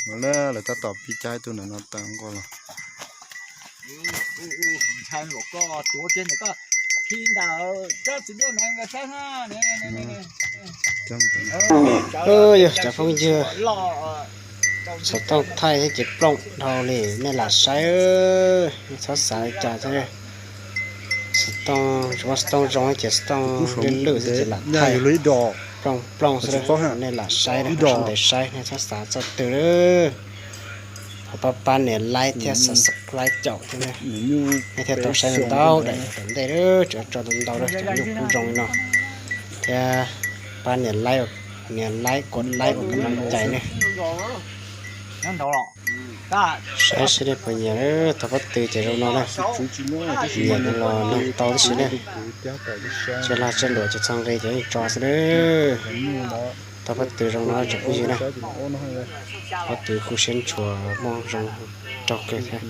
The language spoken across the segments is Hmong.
No lawv tab tom pib cab ib tug ntawm no tawm nkaus los. Yog cov phooj ywg, xov tooj thaij thiab ces plooj dhau li nej lam saib, nej txhob xav li cas thiab. Xov tooj, xov tooj zoo ces xov tooj lwj lwj xwb ces lam thaij plooj plooj xwb, nej lam saib, nej txhob ntev saib, nej txhob xav txoj twg lawm. Thov pab pab nias like thiab subscribe caum thiab, nej thiaj tau saib ntau daim tom ntej, tseem tso ntau ntau cov nyuj kub zoo li no thiab. Pab nias like, nias like, kos like ua kev lom zem ne. Saib seb nej puas nyiam, thov pob tw ces zoo no na. Nyiam los nug tau tib si ne. Tsiaj laj tsiaj luam cov txog nqi ces yeej tso xwb na. Thov pob tw zoo no tsoom phooj ywg na. Pob tw kuj siab ntshua, muaj zoo raug kawg thiab.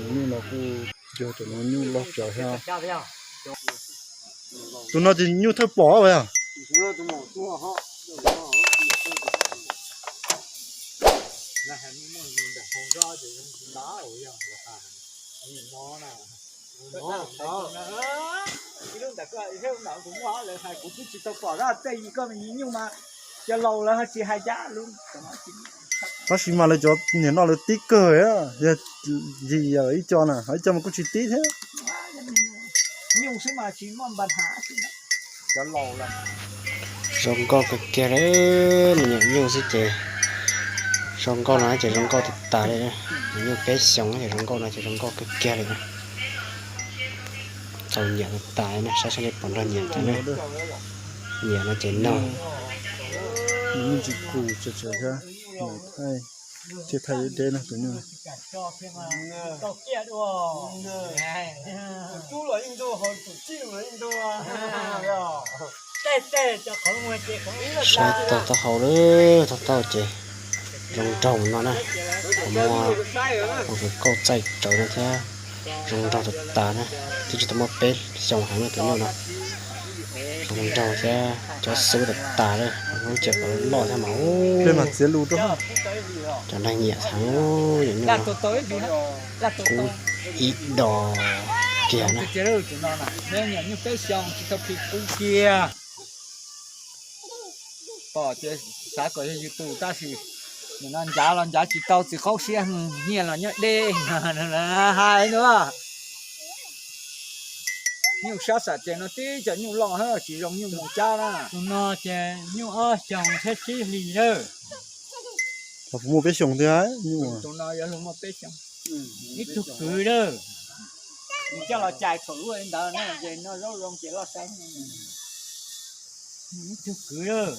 Tus no ces nyuj thawj pom yog. Tab sis mas lawv cov niam no lawv tib kawg, yog yim yam ib co na, ho ib co mas kuj tsis tib thiab. Zoo nkauj kawg kiag li, me nyuam nyuj xwb ces zoo nkauj no ces zoo nkauj tas tas li. Me nyuam nyuj peb xyoos ces zoo nkauj no ces zoo nkauj kawg kiag li. Txaus nyiam tas tas li na, saib saib nej puas nrog nyiam tas na. Nyiam no ces nug. Nws me ntsis kus tsawv tsawv thiab, nws thaij, tsiaj thaij deb deb na tus nyuj. Saib taug taub hau lawm, taug taub hau ces zoo nraug no na. Muaj, muaj kawg kauj txaij tsawv no thiab, zoo nraug tas tas na. Twb tsis tau muaj peb xyoos heev no tus nyuj no. Zoo nraug thiab cov xub tas tas li, lub ces pom loj thiab mas. Cov neeg nyiam heev, nyuam nyuj no kub ib do kiag na. Pom ces xav kom yog yus tus tab sis nim no ncav los ncav tsis tau, txiv qaub siab, nyiaj los nyob deb, hais no. Nyuj sab sam ces no tib cov nyuj loj hab tsis zoo nyuj mus cab na. Tus no ces nyuj ob xyoos thiab tsib hlis lawm. Puas muaj peb xyoos thiab? Tus no yuav luag muaj peb xyoos. Ib tug kwv lawm. Nws coj los cais thaum ub li ntawd na, ces noj zaub zoo ces loj seeb. Ib tug kwv lawm.